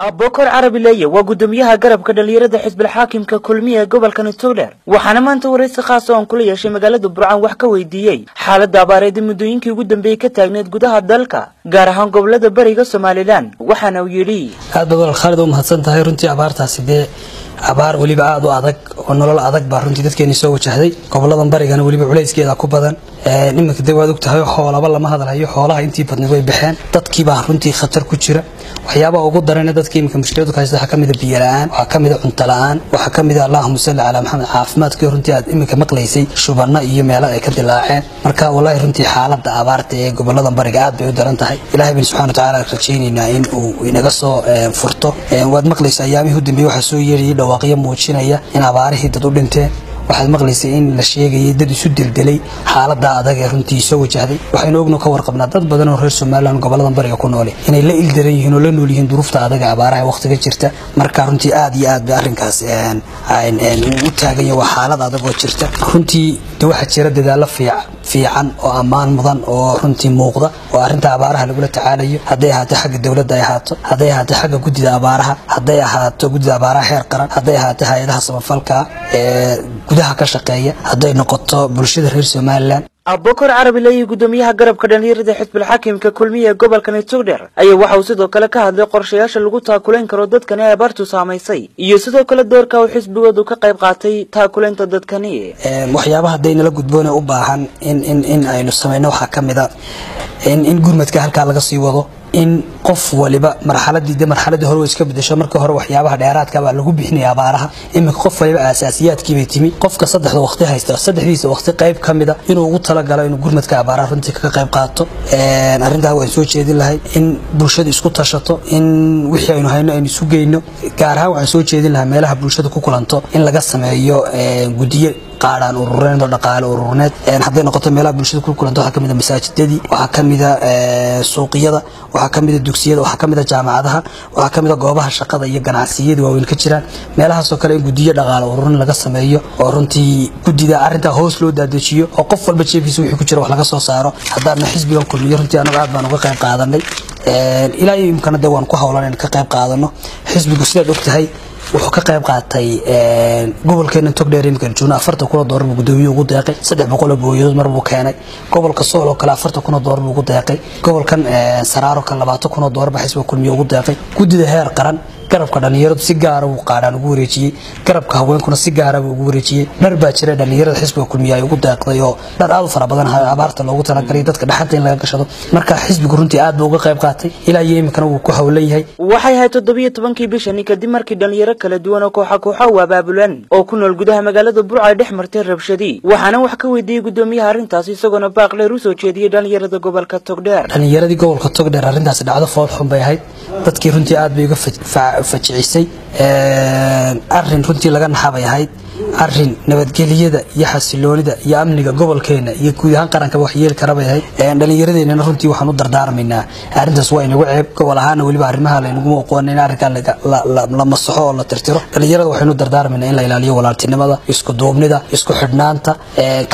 Abubakar Carabi Leeye waa gudoomiyaha garabka dhalinyarada xisbil xaakimka Kulmiye ee gobolka Togdheer, waxaana maanta waraysi khaas oo aan kula yeeshay magaalada Burcaan wax ka weydiiyey xaaladda abaareed ee muddooyinkii ugu dambeeyey ka taagneed gudaha dalka, gaar ahaan gobolada bariga Somaliland. Waxaana uu yidhi: Aad baad walaal Khaalid u mahadsan tahay. Runtii abaartaasi dee abaar weliba aada u adag oo nolol adag baa runtii dadkeeni soo wajahday. Goboladan barigana weliba culayskeeda ku badan. Iminka dee waad ogtahay, xoolaba lama hadalhayo, xoolaha intii badnayd way baxeen, dadkiibaa runtii khatar ku jira. Waxyaabaha ugu darana dadka iminka mushkiladu ka haysta waxaa kamid a biyo la-aan, waxaa kamid a cunto la-aan, waxaa kamid a, allahuma salli calaa Maxamed, caafimaadkii runtii aad iminka maqlaysay shubano iyo meelo ay ka dilaaceen. Marka wallahi runtii xaaladda abaarta ee goboladan bariga aad bay u daran tahay. Ilahay baynu subxana watacaala rajaynaynaa in uu inaga soo furto. Waad maqlaysa ayaamihii u dambeeyey waxaa soo yeerayay dhawaaqyo muujinaya in abaarihii dad u dhinteen. Waxaad maqlaysay in la sheegayay dad isu deldelay xaalada adag ee runtii soo wajahday. Waxaynu ogno ka warqabnaa dad badan oo reer Somaliland goboladan bariga ku noole inay la ildaran yihiin oo la nool yihiin duruufta adag ee abaaraha waqtiga jirta. Marka runtii aad iyo aad bay arrinkaas u taagan yahay, waa xaalad adag oo jirta runtii. De waxaa jira dadaallo fiican oo ammaan mudan oo runtii muuqda oo arrinta abaaraha lagula tacaalayo, hadday ahaato xagga dowladda ay ahaato, hadday ahaato xagga guddida abaaraha, hadday ahaato guddida abaaraha heer qaran, hadday ahaato hay-adaha samafalka ee gudaha ka shaqeeya, hadday noqoto bulshada reer Somaliland. Abubakar Carabi Leeye, gudoomiyaha garabka dhalinyarada xisbil xaakimka Kulmiye ee gobolkani Togdheer, ayaa waxa uu sidoo kale ka hadlay qorshayaasha lagu taakulayn karo dadkani ay abaartu saamaysay iyo sidoo kale doorka uu xisbigoodu ka qayb qaatay taakulaynta dadkani. Waxyaabaha hadday nala gudboone u baahan in aynu samayno waxaa ka mid a in gurmadka halkaa laga sii wado, in qof waliba marxaladii de marxaladii hore way iska bedesho. Markii hore waxyaabaha dheeraadka baa lagu bixinaya abaaraha, iminka qof waliba aasaasiyaadkii bay timi. Qofka saddexda waqti haysta, saddexdiisa waqti qayb ka mida inuu ugu talagalo inuu gurmadka abaaraha runtii kaga qayb qaato. Arrintaa waan soo jeedin lahay in bulshada isku tashato, in wixii aynu hayno aynu isu geyno. Gaar ahaan waxaan soo jeedin lahaa meelaha bulshada ku kulanto in laga sameeyo guddiyo qaadhaan urureed oo dhaqaale ururineed. Hadday noqoto meelaha bulshada ku kulanto, waxaa kamid a masaajidadii, waxaa kamid a suuqyada, waxaa kamid a dugsiyada, waxaa kamid a jaamacadaha, waxaa kamid a goobaha shaqada iyo ganacsiyada waaweyn ka jiraan. Meelahaasoo kale in guddiyo dhaqaale ururin laga sameeyo oo runtii guddida arrintaa hoos loo daadejiyo oo qof walba jeebkiisa wixii ku jira wax laga soo saaro. Haddaana xisbigan Kulmiyo runtii anagu aad baan uga qayb qaadanay, ilaa iyo imkana dee waan ku hawlan in ka qayb qaadano. Xisbigu sidaad og tahay wuxuu ka qayb qaatay gobolkeena Togdheer imika joogno 40,000 oo doolar buu gudoomiyuhu ugu deeqay, 300 oo booyadood mar buu keenay. Gobolka Sool oo kale 40,000 oo doolar buu ugu deeqay. Gobolkan Saraaro kale 20,000 oo doolar baa xisbiga Kulmiye ugu deeqay. Guddida heer qaran garabka dhalinyaradu si gaara uu qaadhaan ugu wareejiyey, garabka haweenkuna si gaara buu ugu wareejiyey. Dhar baa jira dhalinyarada xisbiga Kulmiye ay ugu deeqday oo dhar aad u fara badan abaarta loogu talagalay dadka dhaxanta in laga gashado. Marka xisbigu runtii aad buu uga qayb qaatay, ilaa iyo iminkana wuu ku hawlan yahay. Waxay ahayd 17-kii bishani kadib markii dhalinyaro kala duwan oo kooxa kooxa u abaabulan oo ku nool gudaha magaalada Burco ay dhex martay rabshadii. Waxaana wax ka weydiiyey gudoomiyaha arrintaasi, isagoona baaq dheer usoo jeediyey dhalinyarada gobolka Togdheer. Dhalinyaradii gobolka Togdheer arrintaasi dhacdo fool xun bay ahayd. Dadkii runtii aad bay uga fajicisay. Arrin runtii laga naxabay ahayd, arrin nabadgelyada iyo xasiloonida iyo amniga gobolkeena iyo guud ahaan qarankaba wax yeeli kara bay ahayd. Dhallinyaradeenana runtii waxaan u dardaarmaynaa, arrintaas waa inagu ceeb gobol ahaana, weliba arrimaha laynaguma aqoon in arrinkan la masaxo oo la tirtiro. Dhallinyarada waxaynu dardaarmaynaa in la ilaaliyo walaaltinimada, isku duubnida, isku xidhnaanta,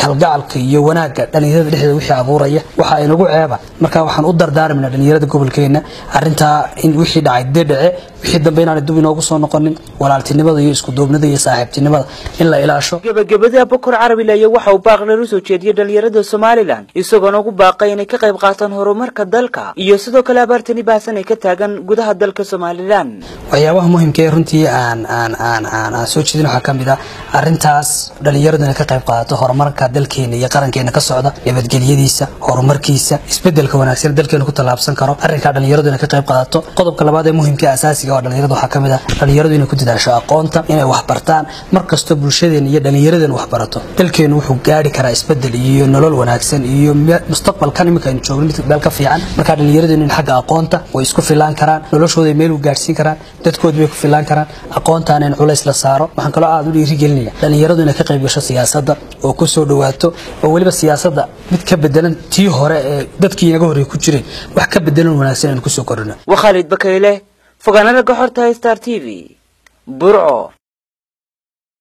kalgacalka iyo wanaagga dhallinyarada dhexdeeda wixii abuuraya waxa inagu ceeba. Marka waxaan u dardaarmaynaa dhallinyarada gobolkeena arrintaa in wixii dhacay dee dhace, wixii dambe inaanay dib inoogu soo noqonin, walaaltinimada iyo isku duubnida iyo saaxiibtinimada in la ilaasho. Gabagabada, Abubakar Carabi Leeye waxa uu baaq dheer usoo jeediyey dhalinyarada Somaliland, isagoona ugu baaqay inay ka qayb qaataan horumarka dalka iyo sidoo kale abaartani baahsan ay ka taagan gudaha dalka Somaliland. Waxyaabaha muhimka ee runtii aan soo jeedin waxaa ka mid ah arrintaas dhalinyaradu inay ka qayb qaadato horumarka dalkeena iyo qarankeena ka socda, nabadgelyadiisa, horumarkiisa, isbedelka wanaagsan dalkeena ku tallaabsan karo, arrinkaa dhalinyaradu inay ka qayb qaadato. Qodobka labaad ee muhimka asaasiga oo dhalinyarada waxaa ka mid ah dhalinyaradu inay ku dadaasho aqoonta, inay wax bartaan. Mar kastoo bulshadeena iyo dhallinyaradeena wax barato, dalkeenu wuxuu gaari karaa isbedel iyo nolol wanaagsan iyo mustaqbalkan iminka aynu joogno mid meel ka fiican. Markaa dhallinyaradeenu in xagga aqoonta way isku filaan karaan, noloshooda meel u gaadhsiin karaan, dadkooda bay ku filaan karaan, aqoontaana in culays la saaro. Waxaan kaloo aad u dhiirigelinaya dhallinyaradu inay ka qayb gasho siyaasadda oo ku soo dhawaato, oo weliba siyaasadda mid ka bedelan tii hore ee dadkii inaga horreey ku jireen, wax ka bedelan wanaagsan aynu kusoo kordhino. Waa Khaalid Bakayle, fogaanada Goxorta, Star TV, Burco.